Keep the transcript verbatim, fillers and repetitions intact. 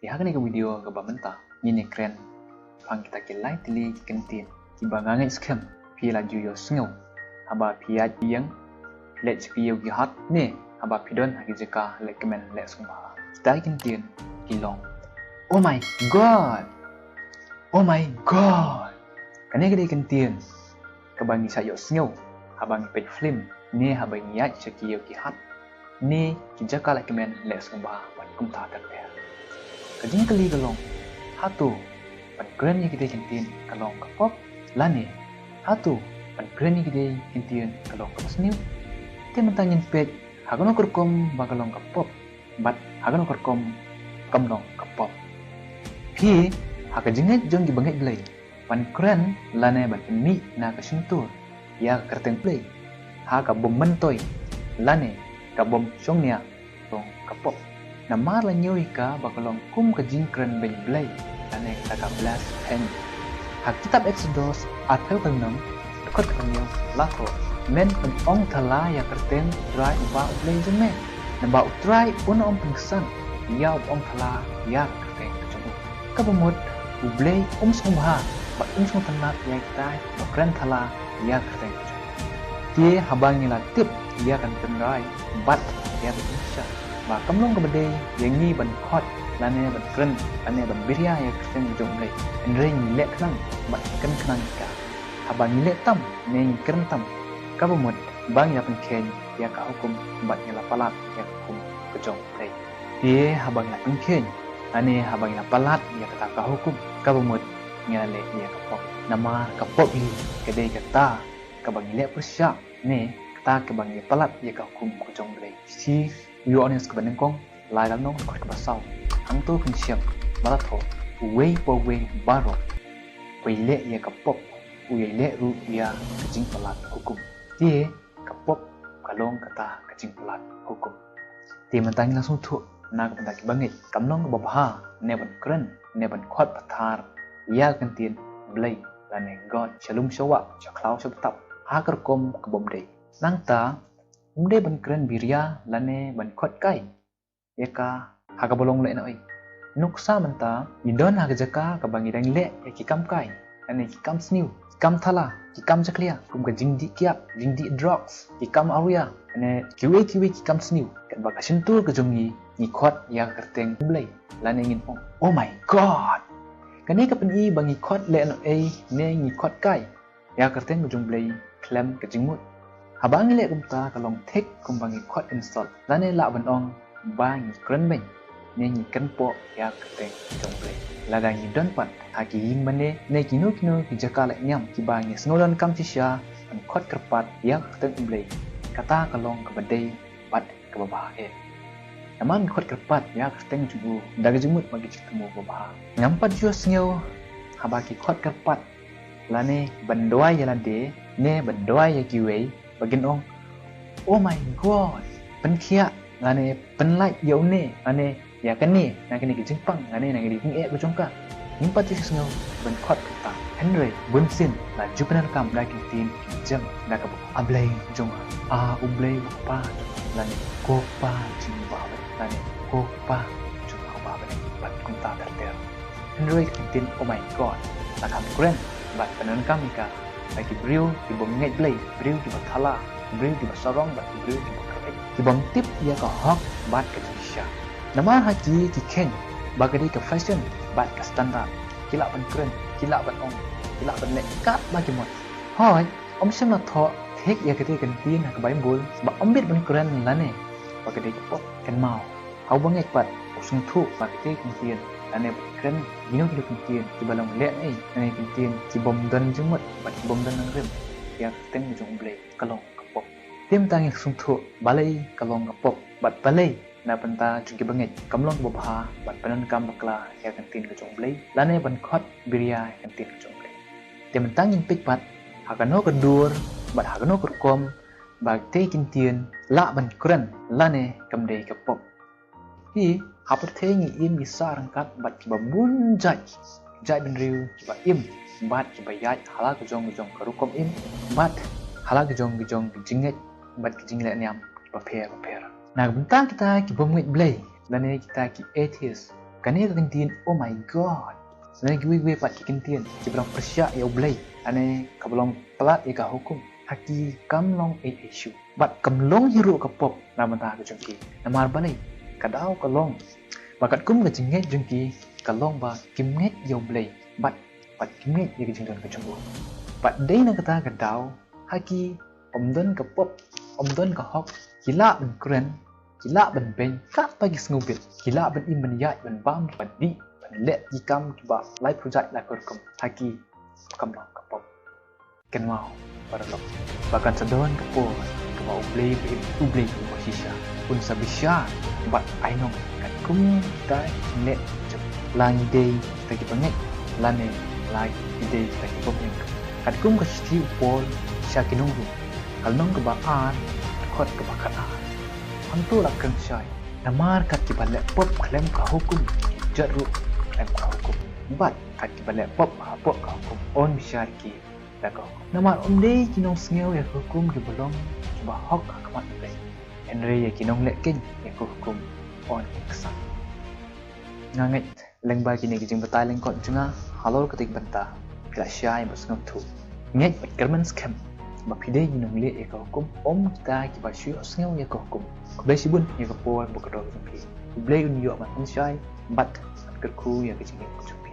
Ha kane ka video kaba mynta ngin ïa kren shaphang kita ki lai tylli ki kyntien kiba nga ngeit skhem phi la ju ïohsngew haba phi ïaid ïeng, phi leit sha ki ïew ki hat ne haba phi don ha ki jaka leh kmen leh sngewbha. Kita ki kyntien ki long, "Oh my God! Oh my God!" Kane ka dei ka kyntien kaba ngi sa ïohsngew haba ngi peit film ne haba ngi ïaid sha ki ïew ki hat ne ki jaka leh kmen leh sngewbha bad kumta ter ter. Ka jingkylli ka long, hato ban kren ïa kita ki kyntien ka long ka pop lane hato ban kren ïa kita ki kyntien ka long kaba sniew? Te mynta ngin peit ha kano ka rukom ba ka long ka pop bad ha kano ka rukom kam long ka pop. Phi, ha ka jingngeit jong ki bangeit Blei, ban kren lane ban pynmih na ka shyntur ïa ka kyrteng Blei ha ka bym myntoi lane ka bym shongnia long ka pop. Namar la ñiew ïa ka ba ka long kum ka jingkren beiñ Blei lane kata ka blasphemy. Ha kitab Exodus arphew ka lynnong, dkhot ka hynñiew la thoh, men pynong thala ïa ka kyrteng U Trai uba U Blei jong me, naba U Trai un ym pynksan ïa uba ong thala ïa ka kyrteng ka jong u. Kaba mut U Blei um sngewbha bad um sngewtynnat ïa kita kiba kren thala ïa ka kyrteng ka jong u. Te haba ngi la tip ïa ka tynrai bad ïa ka jingshisha, ba kam long kaba dei ïa ngi ban khot lane ban kren lane ban biria ïa ka kyrteng ka jong U Blei, hynrei ngi leh khnang bad kren khnang ïa ka. Haba ngi leh tam ne ngi kren tam, kaba mut ba ngi la pynkheiñ ïa ka hukum bad ngi la palat ïa ka hukum ka jong U Blei. Te haba ngi la pynkheiñ lane haba ngi la palat ïa kata ka hukum, kaba mut ngi la leh ïa ka pop. Namar ka pop hi ka dei kata kaba ngi leh pyrshah ne kata kaba ngi palat ïa ka hukum ka jong U Blei. Shi Ïoannis kaba nyngkong, lai ka lynnong, dkhot kaba saw. Hangto phin shem ba la thoh, uwei pa uwei baroh uba ïaleh ïa ka pop u ïaleh ruh ïa ka jingpalat hukum. Te ka pop ka long kata ka jingpalat hukum. Te mynta ngi la sngewthuh na ka bynta ki bangeit, kam long kaba bha ne ban kren ne ban khot pathar ïa ka kyntien Blei lane God sha lum sha wah, sha khlaw sha btap, ha ka rukom ka bym dei. Nangta ym dei ban kren biria lane ban khot kai ïa ka ha kaba long lehnohei. Nuksa mynta ngi don ha ka jaka kaba ngi dang leh ïa ki kam kai lane ki kam sniew, ki kam thala, ki kam jakhlia, kum ka jingdih kiad, jingdih drugs, ki kam awria, lane kiwei kiwei ki kam sniew. Katba ka shyntur ka jong ngi, ngi khot ïa ka kyrteng U Blei lane ngin ong, "Oh my God!" Kane ka pyni ba ngi khot lehnohei ne ngi khot kai ïa ka kyrteng ka jong U Blei khlem ka jingmut. Haba ngi leh kumta ka long thik kumba ngi khot insult lane lah ban ong ba ngi kren beiñ ne ngi kren pop ïa ka kyrteng ka jong U Blei. Lada ngi don pat ha ki ïing mane ne kino kino ki jaka leh niam kiba ngi sngewdonkam shisha ban khot kyrpad ïa ka kyrteng U Blei, kata ka long kaba dei bad kaba bha eh. Namar ngi khot kyrpad ïa ka kyrteng jong u da ka jingmut bad ka jingthmu kaba bha. Ngam pat ju sngew haba ki khot kyrpad lane ban duwai ïa lade ne ban duwai ïa kiwei ba kin ong, "Oh my God, pynkhiah lane pynlait ïa une lane ïa kane na kane ka jingpang lane na kane ka jingeh ka jong ka." Ngim pat ju sngew ban khot kata. Hynrei bunsien la ju pyndonkam da ki kyntien ki jam da kaba, "A Blei jong nga, a U Blei u Kpa jong nga," lane, "Ko Kpa jong nga uba ha bneng," lane, "Ko Kpa jong nga uba ha bneng," bad kumta ter ter. Hynrei ka kyntien "Oh my God" la kham kren bad pyndonkam ïa ka da ki briew ki bym ngeit Blei, briew kiba thala, briew kiba sarong bad ki briew kiba kyrhai, ki bym tip ïa ka hok bad ka jingshisha. Namar ha ki ki kheiñ ba ka dei ka fashion bad ka standard, ki lah ban kren, ki lah ban ong, ki lah ban leh katba ki mon. Hooid, ym shym la thoh thik ïa kata ka kyntien ha ka Baibl ba ym bit ban kren lane ba ka dei ka pop. Kynmaw, ha uba ngeit pat u sngewthuh ba kata ka kyntien lane ban kren kino kino ki kyntien kiba long lehnohei lane ki kyntien ki bym don jingmut bad ki bym don nongrim ïa ka kyrteng jong U Blei, ka long ka pop. Te mynta ngin sngewthuh balei ka long ka pop bad balei na bynta jong ki bangeit kam long kaba bha ban pyndonkam bakla ïa ka kyntien ka jong U Blei lane ban khot biria ïa ka kyntien ka jong U Blei. Te mynta ngin peit pat ha kano ka dur bad ha kano ka rukom ba kata ka kyntien lah ban kren lane kam dei ka pop. Hi ha pyrthei ngi im ngi sah ryngkat bad kiba bun jait, jait bynriew kiba im bad kiba ïaid ha la ka jong ka jong ka rukom im bad ha la ka jong ka jong ka jingngeit bad ka jingleh niam kiba pher bapher. Na ka bynta kita ki bym ngeit Blei lane kita ki atheist, Kane ka kyntien, "Oh my God." Lane kiwei kiwei pat ki kyntien kiba long pyrshah ïa U Blei, lane kaba long palat ïa ka hukum, ha ki kam long ei ei shuh. Bad kam long hi ruh ka pop na bynta ka jong ki. Namar balei? Ka daw ka long ba katkum ka jingngeit jong ki, ka long ba kim ngeit ïa U Blei, bad, bad kim ngeit ïa ka jingdon ka jong u. Bad dei na kata ka daw, ha ki ym don ka pop, ym don ka hok, ki lah ban kren, ki lah ban beiñ katba ki sngewbit, ki lah ban im ban ïaid ban bam, ban dih, ban leh ki kam kiba lai pyrjah la ka rukom, ha ki kam long ka pop. Kynmaw, paralok, ba kan sa don ka por kaba U Blei, U Blei uba shisha un sa bishar bad ainong katkum kita ki jingleh jong, la ngi dei kita kiba ngeit lane la ngi dei kita kiba bym ngeit. Katkum ka shithi u Paul sha ki nong Rom, ka lynnong kaba ar, dkhot kaba khatar. Hangto la kren shai namar kat kiba leh pop khlem ka hukum, jot ruh khlem ka hukum. Bad kat kiba leh pop hapoh ka hukum, yn bishar ki da ka hukum. Namar ym dei ki nongsngew ïa ka hukum kiba long kiba hok ha khmat U Blei, hynrei ïa ki nongleh keiñ ïa ka hukum yn kyrshan. Nga ngeit lyngba kine ki jingbatai lyngkot jong nga halor kata ka bynta, phi la shai bad sngewthuh. Ngeit bad kyrmen skhem ba phi dei ki nongleh ïa ka hukum, ym kita kiba shu ïohsngew ïa ka hukum. Khublei shibun ïa ka por bad ka doh jong phi. U Blei un ïoh ban pynshai bad kyrkhu ïa ka jingim jong phi.